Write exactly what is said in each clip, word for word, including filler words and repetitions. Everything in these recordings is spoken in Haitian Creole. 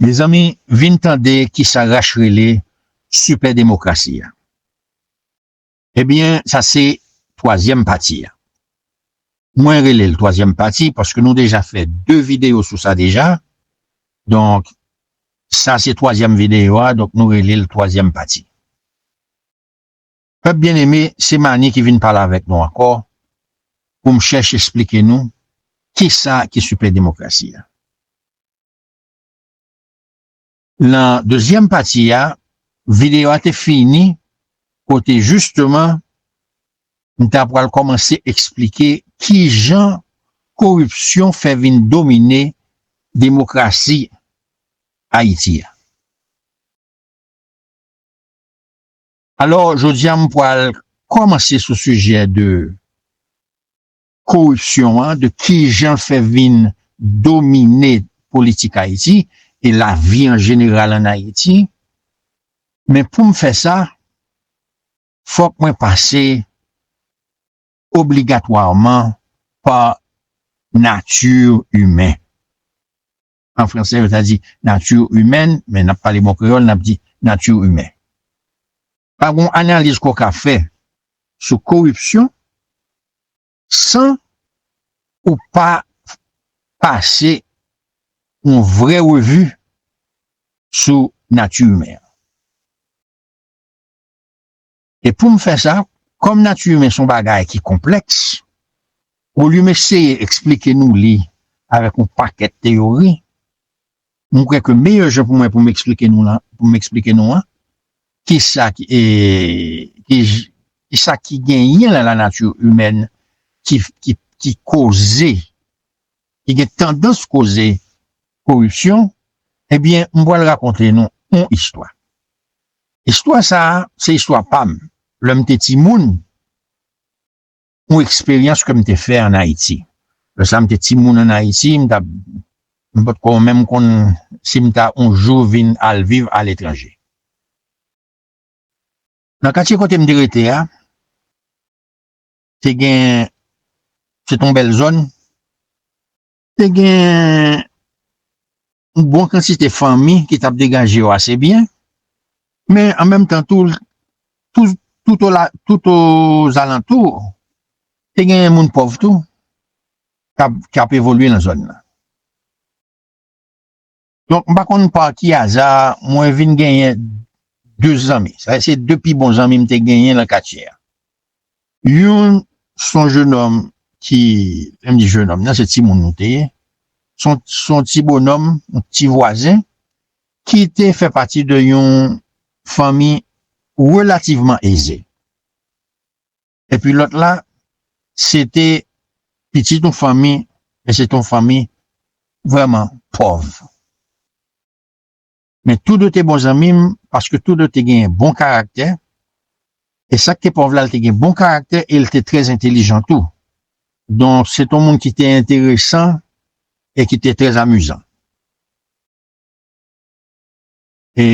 Mezanmi, vin tande kisa Rach rele sipè demokrasi a. Ebyen, sa se twazyèm pati a. Mwen rele l twazyèm pati paske nou deja fè de videyo sou sa deja. Donk, sa se twazyèm videyo a, donk nou rele l twazyèm pati. Pèp byeneme, se Mani ki vin pale avèk nou ankò pou m chèche esplike nou kisa ki sipè demokrasi a. Nan dezyèm pati a, videyo a te fini kote jisteman m ta pral kòmanse eksplike kijan koripsyon fè vin domine demokrasi Ayiti a. Alò, jodi a, m pral kòmanse sou sijè de koripsyon an, de kijan l fè vin domine politik Ayiti e lavi an jeneral ann Ayiti. Men pou m fè sa, fòk mwen pase obligatwaman pa nati imen. An franse, yo ta di nature humaine, men n ap pale bon kreyòl, n ap di nature humaine. Pa gen analiz ke w ka fè sou koripsyon san ou pa pase yon vrè revi sou nati imen an. E pou m fè sa, kòm nati imen se yon bagay ki konplèks, olye m eseye eksplike nou li avèk yon pakèt teyori, m kwè ke meyè jan pou mwen pou m eksplike nou la, pou m eksplike nou an, kisa ki, e, ki, kisa ki genyen nan lanati imèn ki, ki, ki koze, ki gen tandans koze koripsyon, ebyen, m pral rakonte nou yon istwa. Istwa sa a, se istwa pa m. Lè m te timoun, yon eksperyans ke m te fè ann Ayiti. Lè sa a, m te timoun ann Ayiti, m t ap, m potko menm konn si m ta yon jou vin al viv aletranje. Nan katye kote m te rete a, te gen, se te yon bèl zòn, te gen yon bon kantite fanmi ki t ap degaje yo ase byen, men an menm tan tou, tou, tout o la, tout ozalantou, te gen moun pòv tou k ap, k ap evolye nan zòn nan. Donk, m pa konn pa ki aza, mwen vin genyen de zanmi. Sa se de pi bon zanmi m te genyen nan katye a. Youn, se yon jenòm ki, lè m di jenòm nan, se timoun nou te ye. Se yon, se yon ti bonòm, yon ti vwazen, ki te fè pati de yon fanmi relativman eze. Epi lòt la, se te pitit yon fanmi, e se te yon fanmi vrèman pòv. Men tou de te bon zanmi m, paske tou de te gen bon karaktè, e sa k te pòv la, l te gen bon karaktè e l te trè entelijan tou. Donk, se te yon moun ki te enteresan e ki te trè amizan. E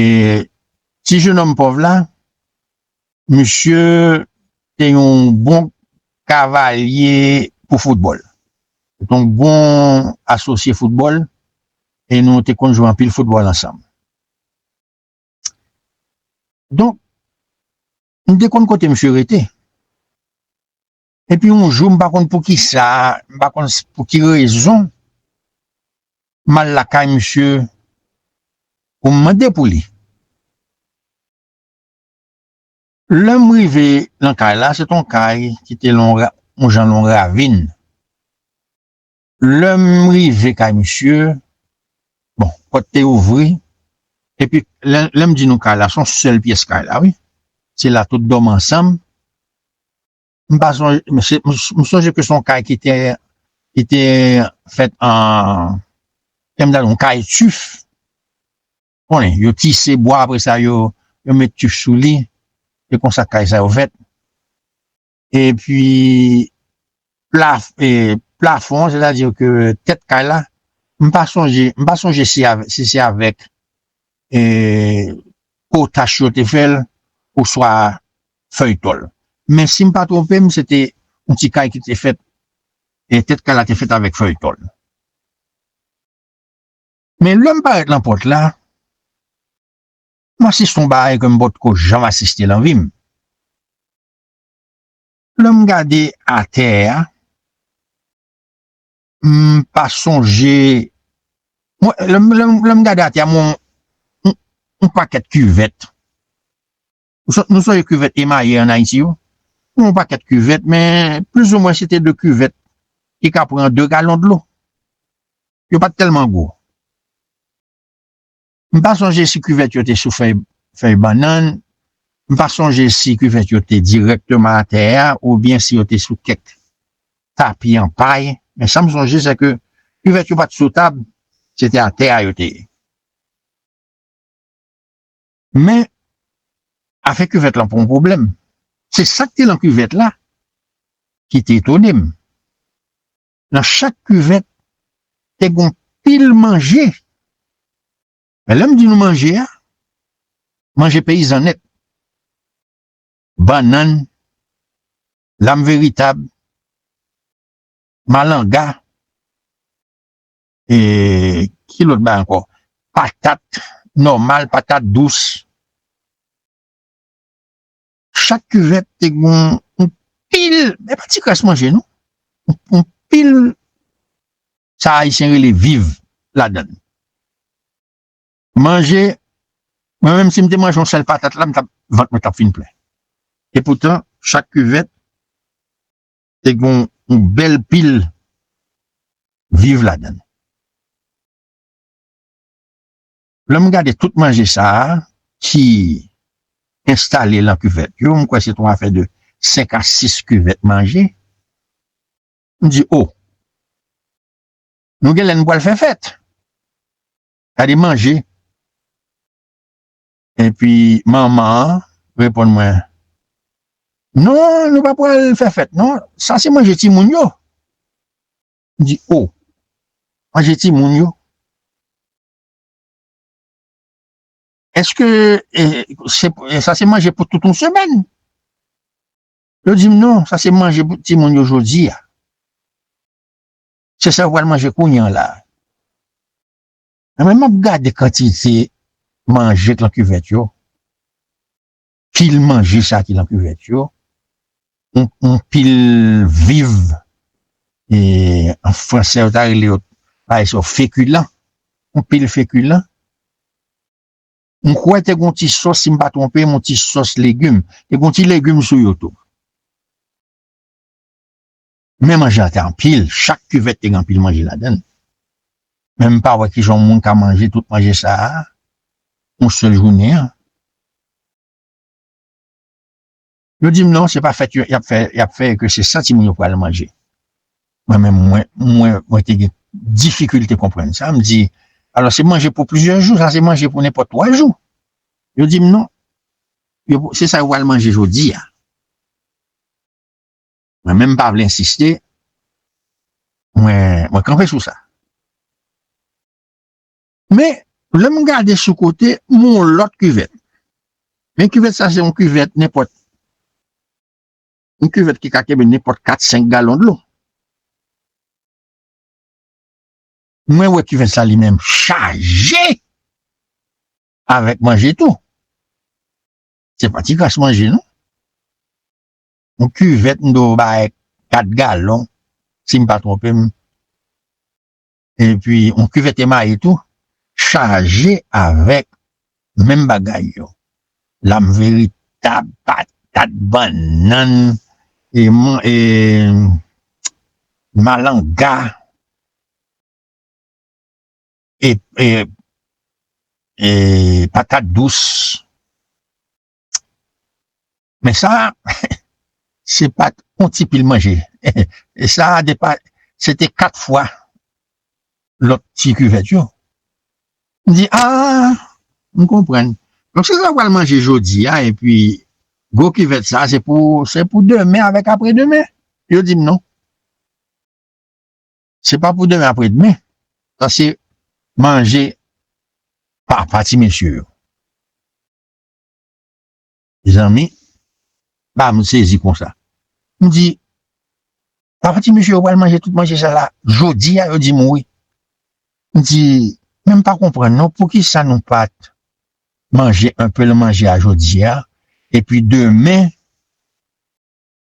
ti jenòm pòv la, misye te yon bon kavalye pou foutbòl. Se te yon bon asosye foutbòl, e nou te konn jwe anpil foutbòl ansanm. Donk, m te konn kote misye rete. Epi yon jou, m pa konn pou ki sa, m pa konn s-, pou ki rezon, m al lakay misye pou m mande pou li. Lè m rive nan kay la, se t on kay ki te lon ra-, yon jan lon ravin. Lè m rive kay misye, bon, pòt te ouvri, epi lè, lè m di nou kay la, se yon sèl pyès kay la, wi. Se la tout dòmi ansanm. M pa sonje, m se, m, m sonje ke se yon kay ki te, ki te fèt an, kòm ta di yon kay tif. Konnen, yo tise bwa, apre sa, yo, yo met tif sou li. Se konsa kay sa yo fèt. Epi, plaf-, e, plafon, sètadi ke tèt kay la, m pa sonje, m pa sonje si avè-, si se avèk, e, potach yo te fè l, oswa fèy tòl. Men si m pa twonpe m, se te yon ti kay ki te fèt, e tèt kay la te fèt avèk fèy tòl. Men lè m parèt lan pòt la, m asiste yon bagay ke m potko janm asiste lan vi m. Lè m gade atè a, m pa sonje, mwen, lè m, lè m, lè m gade atè a, m wè yon, yon, yon pakèt kivèt. Nou son-, nou sonje kivèt emaye ann Ayiti yo? Yon pakèt kivèt, men plizoumwen se te de kivèt ki ka pran de galon dlo. Yo pa t tèlman gwo. M pa sonje si kivèt yo te sou fèy, fèy bannann. M pa sonje si kivèt yo te dirèkteman atè a oubyen si yo te sou kèk tapi an pay. Men sa m sonje, se ke kivèt yo pa t sou tab, se te atè a yo te ye. Men, afè kivèt lan pa yon pwoblèm. Se sa k te lan kivèt la ki te etone m. Nan chak kivèt, te gen yon pil manje. Men lè m di nou manje a, manje peyizan nèt. Bannann, lam veritab, malanga, e ki lòt bagay ankò? Patat nòmal, patat dous. Chak kivèt te gen yon, yon pil, e pa ti kras manje non. Yon, yon pil sa Ayisyen rele viv ladan l. Manje, mwen menm si m te manje yon sèl patat la, m t ap, vant mwen t ap fin plen. Epoutan, chak kivèt te gen yon bèl pil viv ladan l. Lè m gade tout manje sa a ki enstale lan kivèt yo, m kwè se te yon afè de senk a sis kivèt manje. M di, o, nou genlè nou pral fè fèt. Gade manje. Epi manman an reponn mwen, non, nou pa pral fè fèt, non. Sa se manje timoun yo. M di, o, manje timoun yo? Èske, e, se, e, sa se manje pou tout yon semèn? Yo di m, non, sa se manje pou timoun yo jodi a. Se sa yo pral manje kounye an la. Mwen menm m ap gade kantite manje k lan kivèt yo, pil manje sa ki lan kivèt yo, yon, yon pil viv, e, an fransè yo ta rele yo, bagay sa yo, fekilan, yon pil fekilan. M kwè te gen yon ti sòs, si m pa twonpe m, yon ti sòs legim. Te gen yon ti legim sou yo tou. Men manje an te anpil, chak kivèt te gen anpil manje ladan l. Men m pa wè kijan yon moun ka manje tout manje sa a, yon sèl jounen an. Yo di m non, se pa fèt yo, y ap fè, y ap fè, ke se sa timoun yo pral manje. Mwen menm, mwen, mwen, mwen te gen difikilte konprann sa. M di, alò, se manje pou plizyè jou, sa se manje pou nenpòt twa jou. Yo di m non, yo, se sa yo pral manje jodi a. Mwen menm m pa vle ensiste, mwen, mwen kanpe sou sa. Men, lè m gade sou kote, m wè yon lòt kivèt. Men kivèt sa, se yon kivèt nenpòt, yon kivèt ki ka kenbe nenpòt kat, senk galon dlo. Mwen wè kivèt sa li menm chaje avèk manje tou. Se pa ti kras manje, non. Yon kivèt, m dwe bay kat galon, si m pa twonpe m. Epi, yon kivèt emaye tou, chaje avèk menm bagay yo. Lam veritab, patat, bannann, e, man-, e, malanga, e, e, e patat dous. Men sa, se pa t yon ti pil manje. E sa, depa, se te kat fwa lòt ti kivèt yo. M di, a, m konprann. Donk, se sa w pral manje jodi a, epi gwo kivèt sa, se pou, se pou demen avèk apredemen. Yo di m non. Se pa pou demen apredemen. Sa se manje papa ti mesye yo. Mezanmi, ba m sezi konsa. M di, papa ti mesye yo pral manje tout manje sa la jodi a, yo di m wi. M di, Men m pa konprann non, poukisa nou pa t manje enpe nan manje a jodi a, epi demen,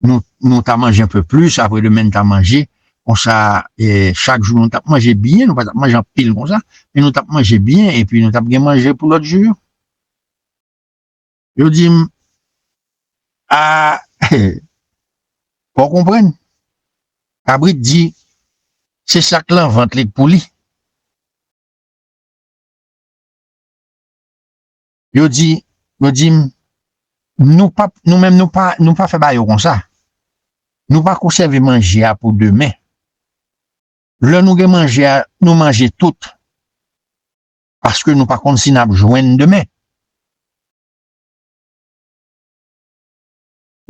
nou, nou ta manje enpe plis, apre demen n ta manje, konsa, e, chak jou nou t ap manje byen, nou pa t ap manje anpil konsa, men nou t ap manje byen, epi nou t ap gen manje pou lòt jou yo. Yo di m, a, fò w konprann. Kabrit di, se sa k lan vant li k pou li. Yo di, yo di m, nou pa, nou menm nou pa, nou pa fè bagay yo konsa. Nou pa konsève manje a pou demen. Lè nou gen manje a, nou manje tout. Paske nou pa konn si n ap jwenn demen.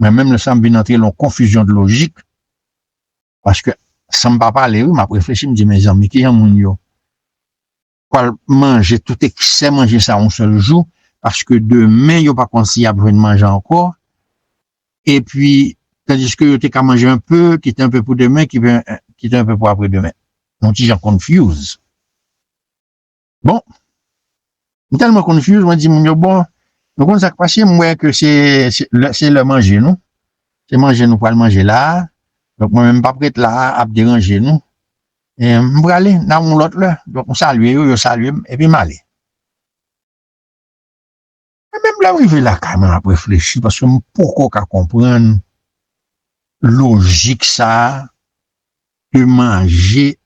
Mwen menm, lè sa, m vin antre lan yon konfizyon de lojik, paske san m pa pale, wi, m ap reflechi, m di, mezanmi, kijan moun yo pral manje tout eksè manje sa yon sèl jou, paske demen, yo pa konn si y ap jwenn manje ankò, epi, tandiske yo te ka manje enpe, kite enpe pou demen, kite, kite enpe pou apre demen. Yon ti jan confuse. Bon, m tèlman confuse, mwen di moun yo, bon, nou konn sa k pase, m wè ke se, se lè, se lè manje nou. Se manje nou pral manje la a. Donk, mwen menm, m p ap ret la a ap deranje nou. E m prale, n a yon lòt lè. Donk, m salye yo, yo salye m, epi m ale. E menm lè m rive lakay mwen, m ap reflechi, paske m poko ka konprann lojik sa a, de manje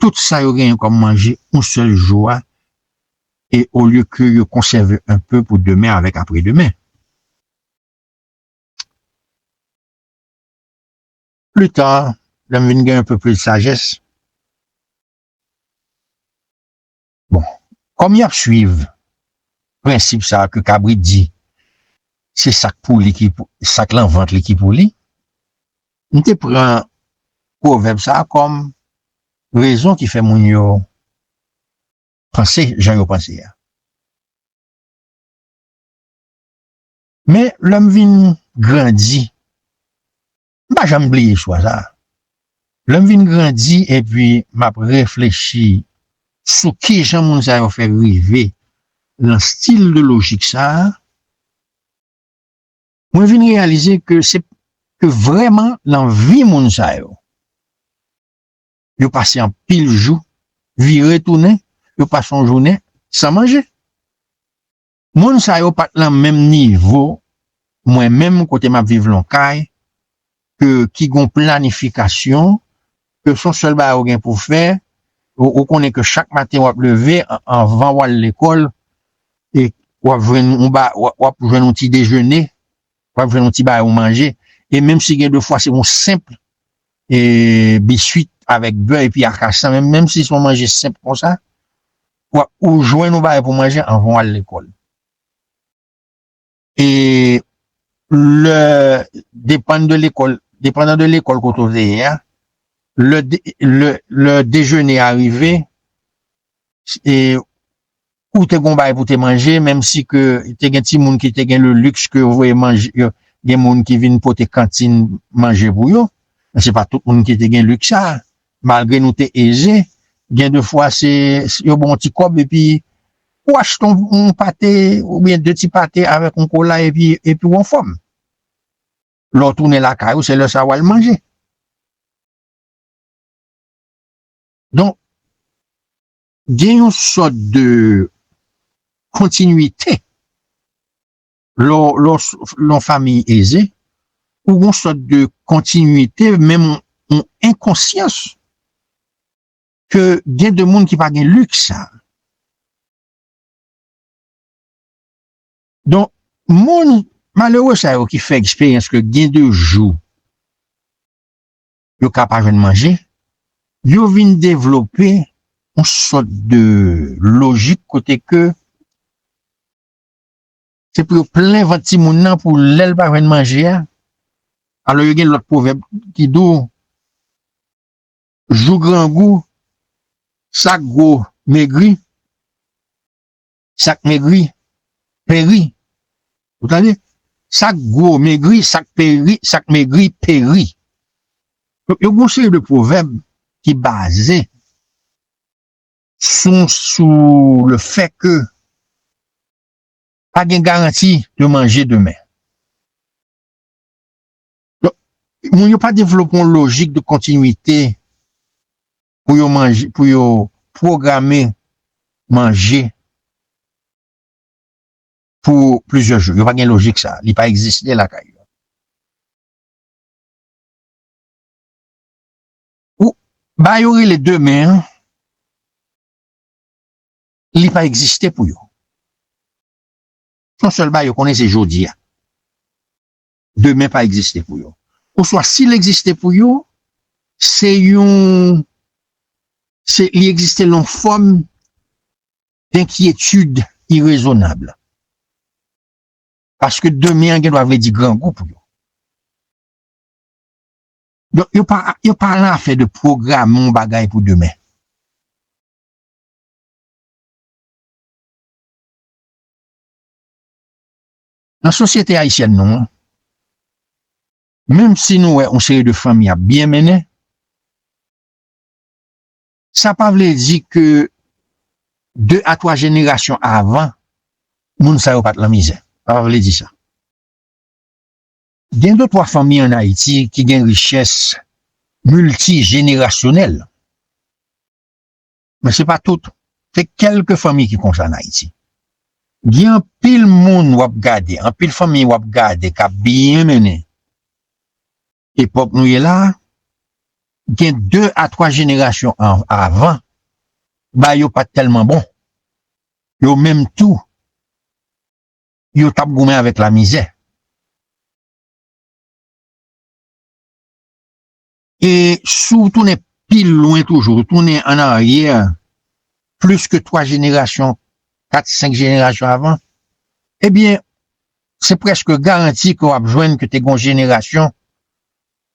tout sa yo genyen kòm manje yon sèl jou a, e olye ke yo konsève enpe pou demen avèk apre demen. Pli ta, lè m vin gen enpe plis sajès, bon, kòm y ap swiv prensip sa a ke kabrit di, se sa k pou li ki pou, sa k lan vant li ki pou li, m te pran pwovèb sa a kòm rezon ki fè moun yo panse jan yo panse a. Men, lè m vin grandi, m pa janm bliye istwa sa a. Lè m vin grandi epi m ap reflechi sou kijan moun sa yo fè rive nan stil de lojik sa a, mwen vin reyalize ke se, ke vrèman nan vi moun sa yo, yo pase anpil jou, vire tounen, yo pase yon jounen san manje. Moun sa yo pa t lan menm nivo mwen menm kote m ap viv lan kay, ke, ki gon planifikasyon, ke se yon sèl bagay ou gen pou fè, ou, ou konnen ke chak maten w ap leve, an-, anvan w al lekòl, e w ap jwenn yon ba-, w ap, w ap jwenn yon ti dejene, w ap jwenn yon ti bagay ou manje, e menm si gen de fwa se yon senp, e, biswit avèk bè epi akasan, menm, menm si se yon manje senp konsa, w ap, ou jwenn yon bagay pou manje anvan w al lekòl. E lè, depann de lekòl, depandan de lekòl kote w te ye a, lè de-, lè, lè dejene a rive, e ou te gon bagay pou te manje, menm si ke te gen timoun ki te gen le luxe ke yo voye manje, yo, gen moun ki vin pote kantin manje pou yo, men se pa tout moun ki te gen luxe sa. Malgre nou te eze, gen de fwa se, yo ba w yon ti kòb epi ou achte yon, yon pate oubyen de ti pate avèk yon kola epi, epi w anfòm. Lè w tounen lakay ou, se lè sa w al manje. Donk, gen yon sòt de kontinwite. Lè w, lè w s-, lè w yon fanmi eze, ou gen yon sòt de kontinwite, menm yon, yon enkonsyans ke gen de moun ki pa gen liks sa. Donk, moun malere sa yo ki fè eksperyans ke gen de jou yo ka pa jwenn manje, yo vin devlope yon sòt de lojik kote ke se pou yo plen vant timoun nan pou lè l pa jwenn manje a. Alò, yo gen lòt pwovèb ki di w, jou grangou, sa k gwo megri, sa k megri peri. Ou tande? Sa k gwo megri, sa k peri, sa k megri peri. Donk, yo gen yon seri de pwovèb ki baze sou, sou le fè ke pa gen garanti de manje demen. Donk, moun yo pa devlope yon lojik de kontinwite pou yo manje, pou yo pwograme manje pou plizyè jou. Yo pa gen lojik sa. Li pa egziste lakay yo. Ou, bagay yo rele demen an, li pa egziste pou yo. Se yon sèl bagay yo konnen, se jodi a. Demen pa egziste pou yo. Oswa, si l egziste pou yo, se yon, se, li egziste lan yon fòm denkyetid irezonab. Paske demen an gen dwa vle di grangou pou yo. Donk, yo pa, yo pa lan afè de pwograme yon bagay pou demen. Nan sosyete ayisyèn nou an, menm si nou wè yon seri de fanmi ap byen mennen, sa pa vle di ke de a twa jenerasyon avan, moun sa yo pa t lan mizè. Sa pa vle di sa. Gen de twa fanmi ann Ayiti ki gen richès miltijenerasyonèl. Men se pa tout. Se kèlke fanmi ki konsa ann Ayiti. Gen anpil moun w ap gade, anpil fanmi w ap gade k ap byen mennen. Epòk nou ye la a, gen de a twa jenerasyon an, avan, bagay yo pa t tèlman bon. Yo menm tou, yo t ap goumen avèk lamizè. E si w tounen pi lwen toujou, w tounen ann aryè, plis ke twa jenerasyon, kat, senk jenerasyon avan, ebyen, se prèske garanti ke w ap jwenn ke te gen yon jenerasyon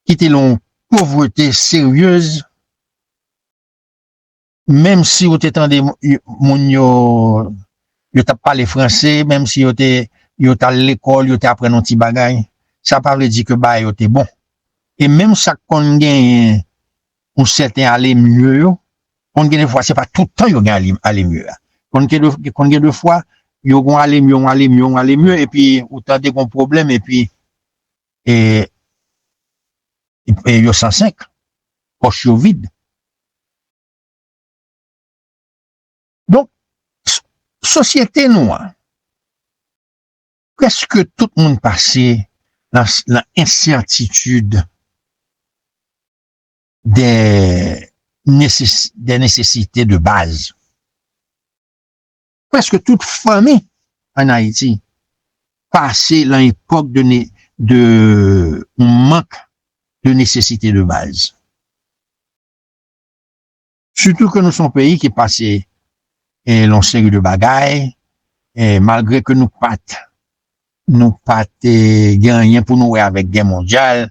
ki te lan yon povrete seryez, menm si w te tande m-, y-, moun yo, yo t ap pale franse, menm si yo te, yo t al lekòl, yo te aprann yon ti bagay, sa pa vle di ke bagay yo te bon. E menm sa k konn genyen yon sèten ale mye yo, konn gen de fwa se pa tout tan yo gen ale, ale mye a. Konn gen de, konn gen de fwa, yo gon ale mye, yon ale mye, yon ale mye, epi ou tande gon pwoblèm, epi, e, e yo san senk, pòch yo vid. Donk, s-, sosyete nou an, prèske tout moun pase lan, lan ensètitid de neses-, de nesesite de baz. Prèske tout fanmi ann Ayiti pase lan epòk de ne-, de mank de nesesite de baz. Sitou ke nou se yon peyi ki pase, e, lan yon seri de bagay, e, malgre ke nou pa t, nou pa t, e, gen anyen pou nou wè avèk gè mondyal,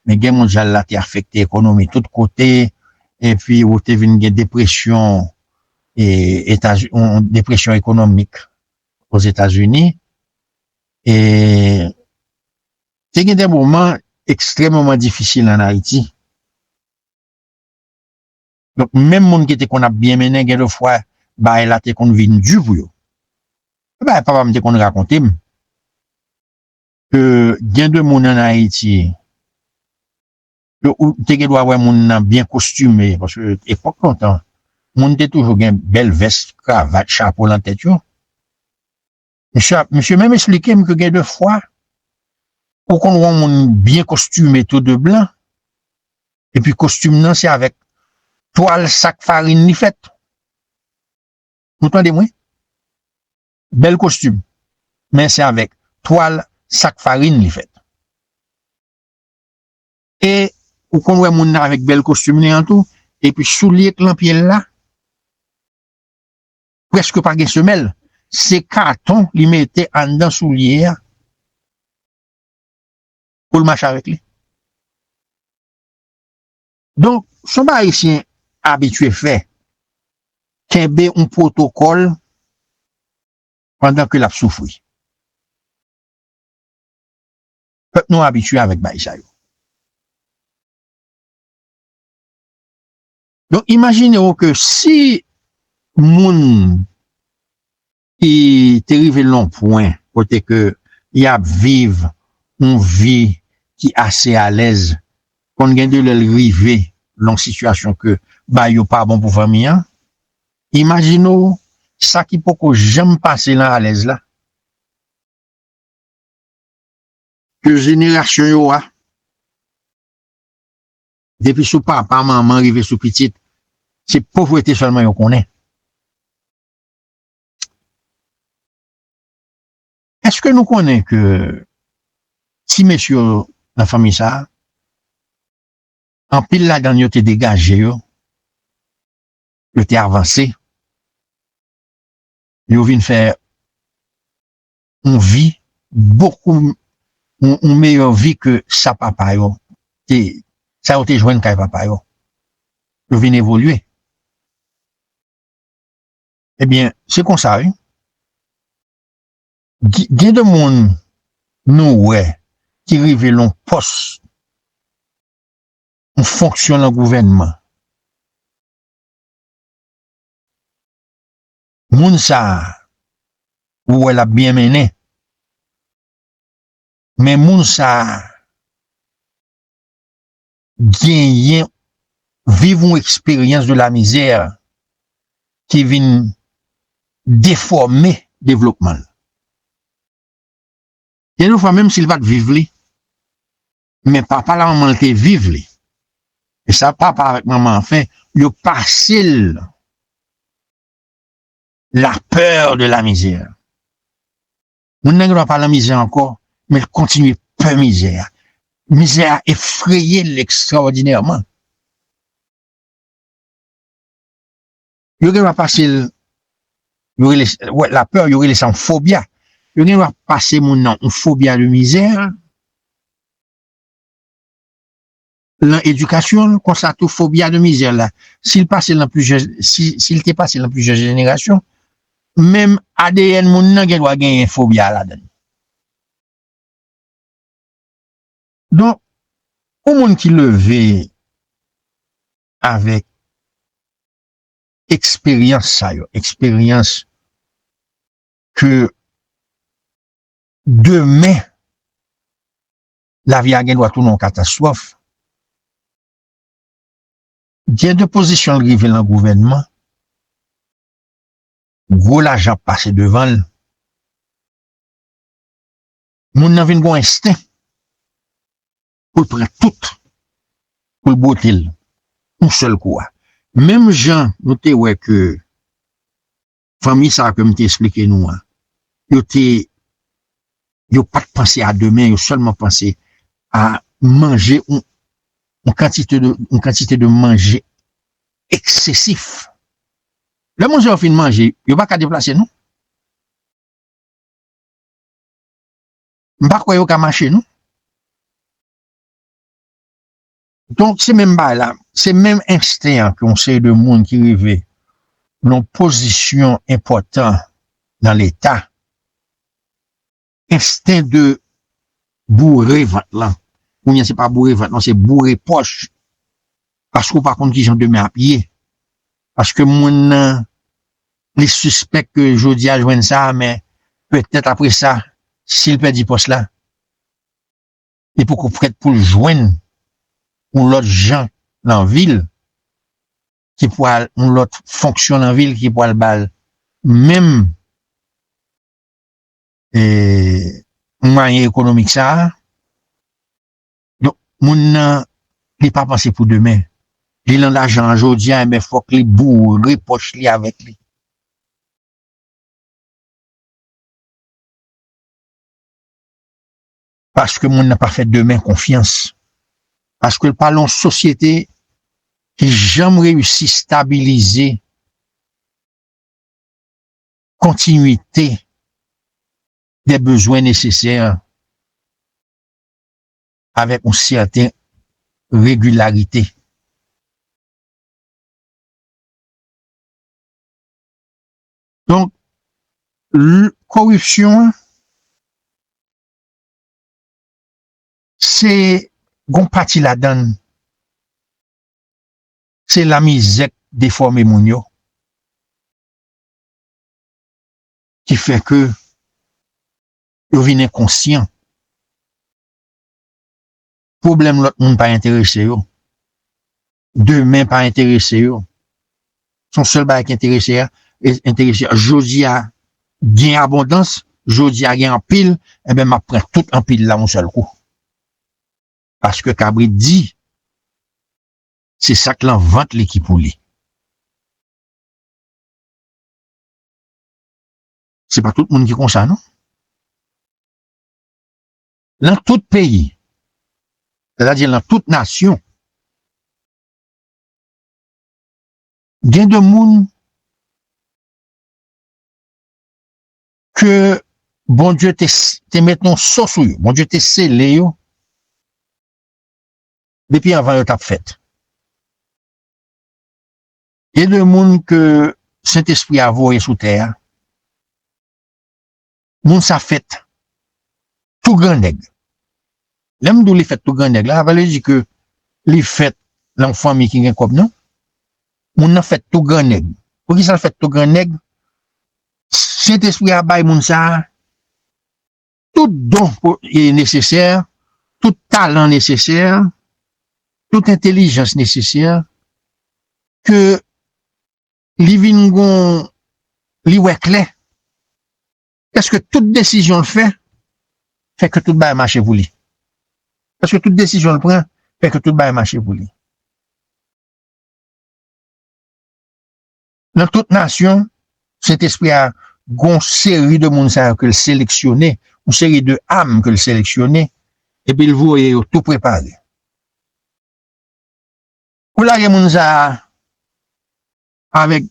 men gè mondyal la te afekte ekonomi tout kote, epi ou te vin gen depresyon, e, Etaz-, yon depresyon ekonomik Ozetazini, e te gen de moman ekstrèmeman difisil ann Ayiti. Donk, menm moun ki te konn ap byen mennen, gen de fwa, bagay la te konn vin di pou yo. Bagay papa m te konn rakonte m, ke gen de moun ann Ayiti, ke ou te gen dwa wè moun nan byen kostime, paske epòk lontan, moun te toujou gen bèl vès, kravat, chapo lan tèt yo. Misye ap, misye menm esplike m ke gen de fwa, ou konn wè yon moun byen kostime tou de blan, epi kostim nan se avèk twal sak farin li fèt. Ou tande mwen? Bèl kostim, men se avèk twal sak farin li fèt. E ou konn wè moun nan avèk bèl kostim li an tou, epi soulye k lan pye l la, prèske pa gen semèl. Se katon li mete anndan soulye a pou l mache avèk li. Donk, se yon bagay Ayisyen abitye fè, kenbe yon pwotokòl pandan ke l ap soufri. Pèp nou abitye avèk bagay sa yo. Donk, imajine w ke si moun ki te rive l yon pwen kote ke y ap viv yon vi ki ase alèz, konn gen de lè l rive l yon sitiyasyon ke bagay yo pa bon pou fanmi an. Imajine w sa ki poko janm pase nan alèz la. Ke jenerasyon yo a, depi sou papa, manman, rive sou pitit, se povrete sèlman yo konnen. Èske nou konnen ke ti mesye yo nan fanmi sa a, anpil ladan yo te degaje yo, yo te avanse, yo vin fè yon vi bokou, yon, yon meyè vi ke sa papa yo te, sa yo te jwenn kay papa yo. Yo vin evolye. Ebyen, se konsa, wi. Gen, gen de moun nou wè ki rive l yon pòs, yon fonksyon nan gouvènman. Moun sa a, ou wè l ap byen mennen. Men moun sa a genyen, viv yon eksperyans de la mizè ki vin defòme devlopman l. Gen de fwa, menm si l pa t viv li, men papa l ak manman l te viv li. E sa papa avèk manman an fè, yo pase l la peur de la misère. Moun nan gen dwa pa nan mizè ankò, men l kontinye pè mizè a. Mizè a efreye l ekstrawòdinèman. Yo gen dwa pase l, yo rele, wè, la peur, yo rele sa yon fobya. Yo gen dwa pase moun nan yon fobya de mizè, lan edikasyon l, konsa tou fobya de mizè la. Si l pase l nan plizyè, si, si l te pase l nan plizyè jenerasyon, menm A D N moun nan gen dwa genyen fobya ladan l. Donk, yon moun ki leve avèk eksperyans sa yo, eksperyans ke demen, lavi a gen dwa tounen yon katastwòf. Gen de pozisyon l rive nan gouvènman, gwo lajan ap pase devan l. Moun nan vin gon ensten pou l pran tout, pou l bwote l yon sèl kou a. Menm jan nou te wè ke fanmi sa a ke m te esplike nou an, yo te, yo pa t panse a demen, yo sèlman panse a manje yon, yon kantite de, yon kantite de manje eksesif. Lè moun sa yo fin manje, yo pa ka deplase non. M pa kwè yo ka mache non. Donk, se menm bagay la, se menm ensten an ke yon seri de moun ki rive nan yon pozisyon enpòtan nan Leta, ensten de boure vant lan. Kounye a, se pa boure vant lan, se boure pòch. Paske w pa konn kijan demen ap ye. Paske moun nan, li sispèk ke jodi a jwenn sa, men petèt apre sa, si l pèdi pòs la, li poko prèt pou l jwenn yon lòt jan nan vi l, ki pral, yon lòt fonksyon nan vi l, ki pral ba l menm, e, mwayen ekonomik sa a. Donk, moun nan, li pa panse pou demen. Li nan lajan an jodi a, enben, fòk li boure pòch li avèk li. Paske moun nan pa fè demen konfyans. Paske l pa nan yon sosyete ki janm reyisi stabilize kontinwite dè bezwen nesesè avèk yon sèten regilarite. Donk, l-, koripsyon an, se gon pati ladan l, se lamizè k defòme moun yo. ki fè ke yo vin enkonsyan. Pwoblèm lòt moun pa enterese yo. Demen pa enterese yo. Se yon sèl bagay ki enterese a, e, enterese a. Jodi a gen abondans, jodi a gen anpil, enben m ap pran tout anpil la yon sèl kou. Paske kabrit di, se sa k lan vant li ki pou li. Se pa tout moun ki konsa, non. Lan tout peyi, sètadi lan tout nasyon, gen de moun ke Bondye te, te met yon so sou yo, Bondye te sele yo depi anvan yo t ap fèt. Gen de moun ke Sentespri a voye sou tè a. Moun sa fèt tou grannèg. Lè m di w li fèt tou grannèg la, sa pa vle di ke li fèt lan yon fanmi ki gen kòb, non. Moun nan fèt tou grannèg. Poukisa l fèt tou grannèg? Sentespri a bay moun sa a tout don po-, e nesesè, tout talan nesesè, tout entèlijans nesesè, ke li vin gon, li wè klè. Èske tout desizyon l fè, fè ke tout bagay mache pou li? Èske tout desizyon l pran, fè ke tout bagay mache pou li? Nan tout nasyon, Sentespri a gon seri de moun sa yo ke l seleksyone, yon seri de am ke l seleksyone, epi l voye yo tou prepare. Ou lage moun sa a avèk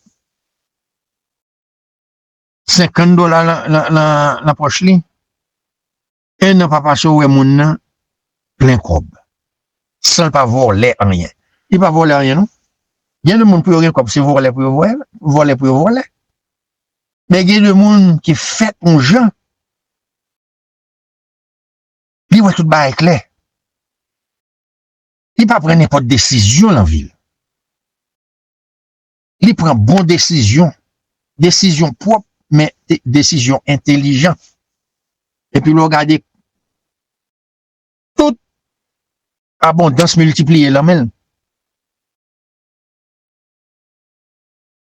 senkant dola nan, nan, nan, nan pòch li, en an pa pase, ou wè moun nan plen kòb. San l pa vòlè anyen. Li pa vòlè anyen, non. Gen de moun pou yo gen kòb, se vòlè pou yo vòlè, vòlè pou yo vòlè. Men gen de moun ki fèt yon jan, li wè tout bagay klè. Li pa pran nenpòt desizyon lan vi l. Li pran bon desizyon. Desizyon pwòp, men te-, desizyon entèlijan. Epi lè w gade, tout abondans miltipliye lan men l.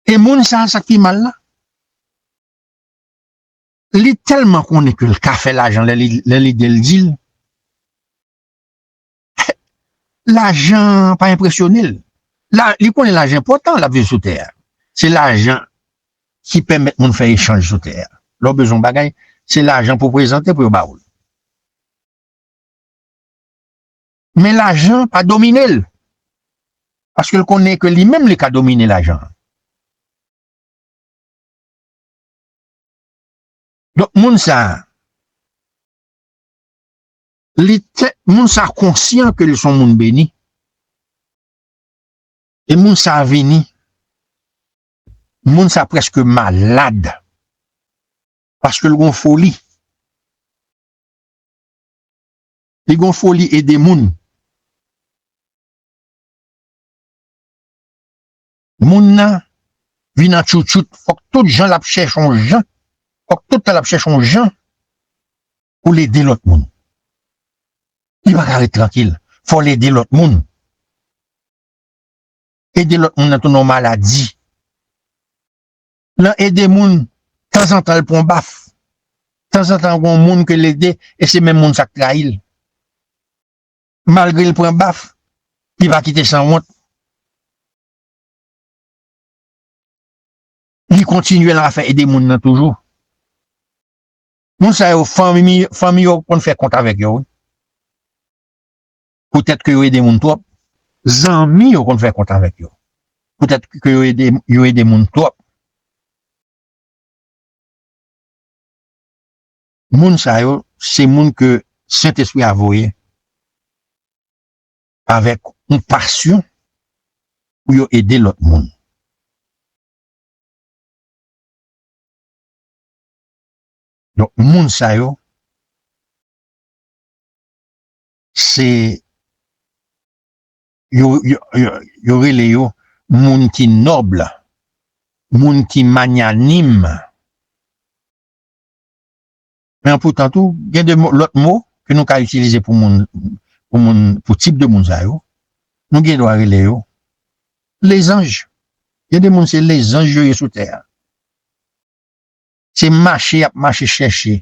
E moun sa a, sa k pi mal la, li tèlman konnen ke l ka fè lajan lè li, lè lide l di l, lajan pa enpresyone l. La, li konnen lajan enpòtan, l ap viv sou tè a. Se lajan ki pèmèt moun fè echanj sou tè a. Lè w bezwen yon bagay, se lajan pou w prezante pou yo ba w l. Men lajan pa domine l. Paske l konnen ke li menm li ka domine lajan an. Donk, moun sa a, li te, moun sa a konsyan ke li se yon moun beni. E moun sa a vini, moun sa a prèske malad. Paske l gon foli. Li gon foli ede moun. Moun nan vin an tchoutchout, fòk tout jan l ap chèche yon jan, fòk tout tan l ap chèche yon jan pou l ede lòt moun. Li pa ka ret trankil, fò l ede lòt moun. Ede lòt moun nan tounen yon maladi. Nan ede moun, tanzantan l pran baf. Tanzantan gon moun ke l ede, e se menm moun sa k trayi l. Malgre l pran baf, li pa kite sanwont. Li kontinye nan afè ede moun nan toujou. Moun sa yo, fanmi, fanmi yo konn fè kont avèk yo, wi. Poutèt ke yo ede moun twòp, zanmi yo konn fè kont avèk yo. Poutèt ke yo ede, yo ede moun twòp. Moun sa yo, se moun ke Sentespri a voye avèk yon pasyon pou yo ede lòt moun. Donk, moun sa yo, se, yo, yo, yo, yo rele yo moun ki nòb, moun ki magnanim, Men anpoutan tou, gen de mo, lòt mo ke nou ka itilize pou moun, pou moun, pou tip de moun sa yo. Nou gen dwa rele yo lezanj. Gen de moun se lezanj yo ye sou tè a. Se mache y ap mache chèche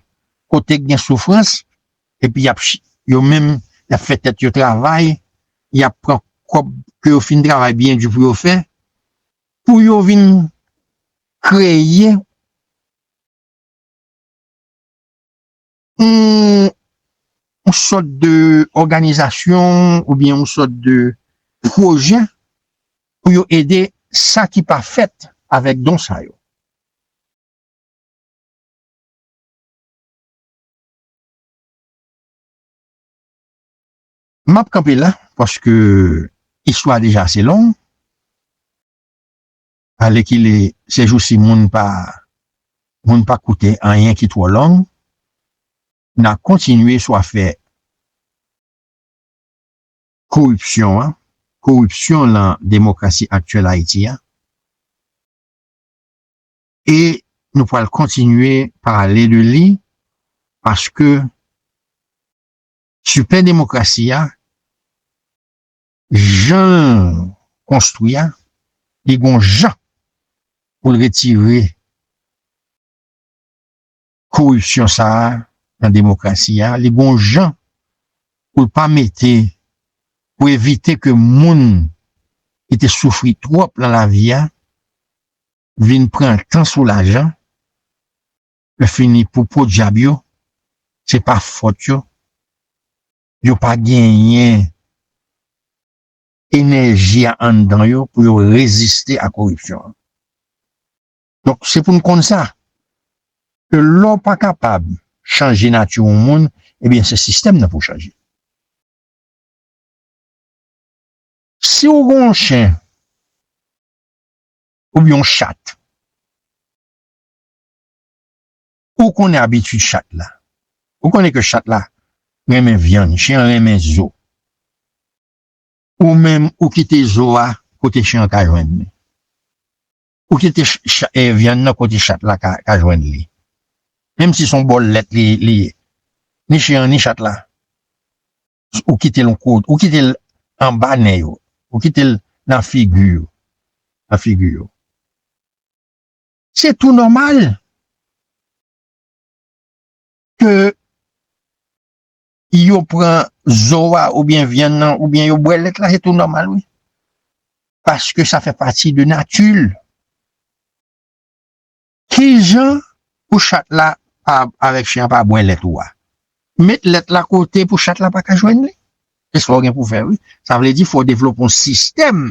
kote k gen soufrans, epi y ap ch-, yo menm, y ap fè tèt yo travay, y ap pran kòb ke yo fin travay byen di pou yo fè, pou yo vin kreye yon, yon sòt de òganizasyon oubyen yon sòt de pwojè pou yo ede sa ki pa fèt avèk don sa yo. M ap kanpe la, paske istwa deja ase long. Alèkile, sejousi, moun pa, moun pa koute anyen ki twò long. N a kontinye sou afè koripsyon an, koripsyon lan demokrasi aktyèl Ayiti a. E nou pral kontinye pale de li, paske sipè demokrasi a, jan l konstwi a, li gon jan pou l retire koripsyon sa a nan demokrasi a, li gon jan pou l pa mete, pou evite ke moun ki te soufri twòp nan lavi a vin pran tan sou lajan, lè fini pou podyab yo, se pa fòt yo, yo pa genyen enèji a anndan yo pou yo reziste a koripsyon an. Donk, se pou n konn sa, ke lè w pa kapab chanje nati yon moun, ebyen, se sistèm nan pou w chanje. Si w gen yon chen oubyen yon chat, ou konnen abitid chat la. Ou konnen ke chat la renmen vyann, chen an renmen zo. Ou menm, ou kite zo a kote chen an ka jwenn li. Ou kite ch-, ch-, eh, vyann nan kote chat la ka, ka jwenn li. Menm si se yon bòl lèt li, li ye. Ni chen an, ni chat la. Ou kite l yon kote, ou kite l anba nen yo. Ou kite l nan figi yo. Nan figi yo. Se tou nòmal ke yo pran zo a oubyen vyann nan, oubyen yo bwè lèt la, se tou nòmal, wi. Paske sa fè pati de nati l. Kijan pou chat la pa, avèk chen an pa bwè lèt ou a? Met lèt la kote pou chat la pa ka jwenn li. Se sa w gen pou fè, wi. Sa vle di fò w devlope yon sistèm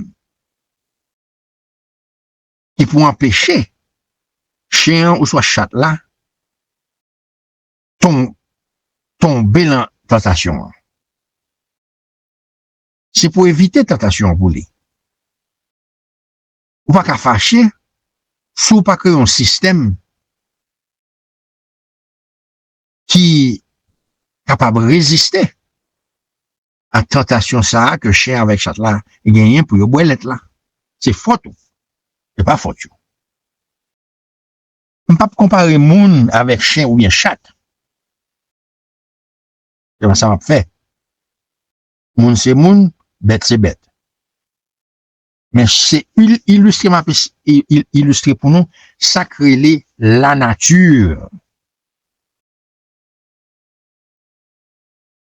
ki pou anpeche chen an oswa chat la ton-, tonbe nan tantasyon an. Se pou evite tantasyon an pou li. Ou pa ka fache si w pa kreye yon sistèm ki kapab reziste a tantasyon sa a ke chen avèk chat la genyen pou yo bwè lèt la. Se fòt ou. Se pa fòt yo. M p ap konpare moun avèk chen oubyen chat. Se pa sa m ap fè. Moun se moun, bèt se bèt. Men se il-, ilistre m ap es-, i-, il-, ilistre pou nou sa k rele lanati.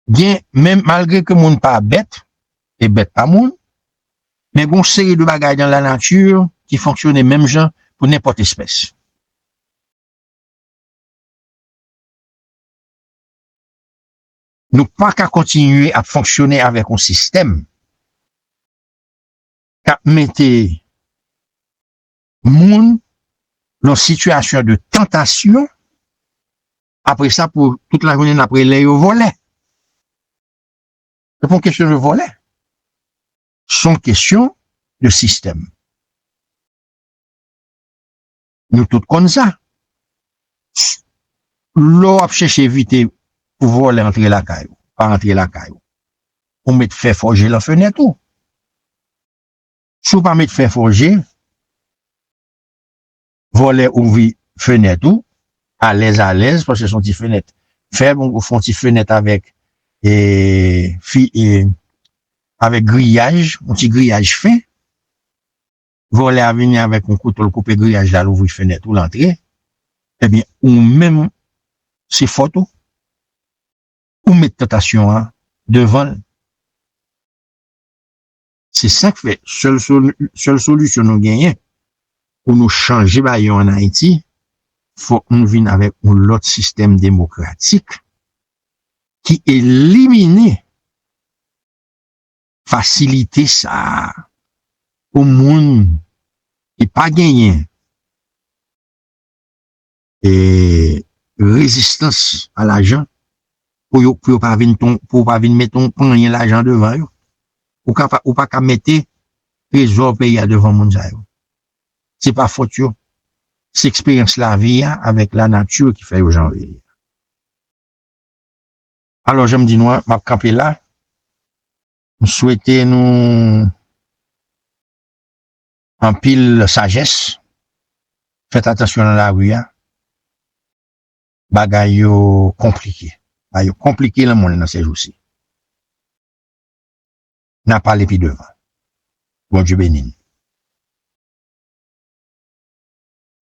Gen, men malgre ke moun pa bèt, e bèt pa moun, men gen yon seri de bagay nan lanati ki fonksyone menm jan pou nenpòt espès. Nou pa ka kontinye ap fonksyone avèk yon sistèm k ap mete moun nan sitiyasyon de tantasyon, apre sa, pou tout lajounen, n ap rele yo vòlè. Se pa yon kesyon de vòlè. Se yon kesyon de sistèm. Nou tout konn sa. Lè w ap chèche evite pou vòlè antre lakay ou, pa antre lakay ou, ou met fè fòje lan fenèt ou. Si w pa met fè fòje, vòlè ouvri fenèt ou, alèz, alèz, paske se yon ti fenèt fè yon, fè yon ti fenèt avèk, e, fi, e, avèk griyaj, yon ti griyaj fen. Vòlè a vini avèk yon kouto, l koupe griyaj la, l ouvri fenèt ou, l antre. Ebyen, ou menm, se fòt ou. Ou met tantasyon an devan l. Se sa k fè, sèl soli-, sèl solisyon nou genyen pou nou chanje bagay yo ann Ayiti, fòk nou vin avèk yon lòt sistèm demokratik ki elimine fasilite sa a pou moun ki pa genyen, e, rezistans a lajan, pou yo, pou yo pa vin ton, pou yo pa vin met yon panyen lajan devan yo. Ou ka pa, ou pa ka mete trezò peyi a devan moun sa yo. Se pa fòt yo. Se eksperyans lavi a avèk lanati ki fè yo jan yo ye. Alò, jan m di nou an, m ap kanpe la. M swete nou anpil sajès. Fèt atansyon nan lari a. Bagay yo konplike. Bagay yo konplike nan mond nan sèjousi. N a pale pi devan. Bondye beni n.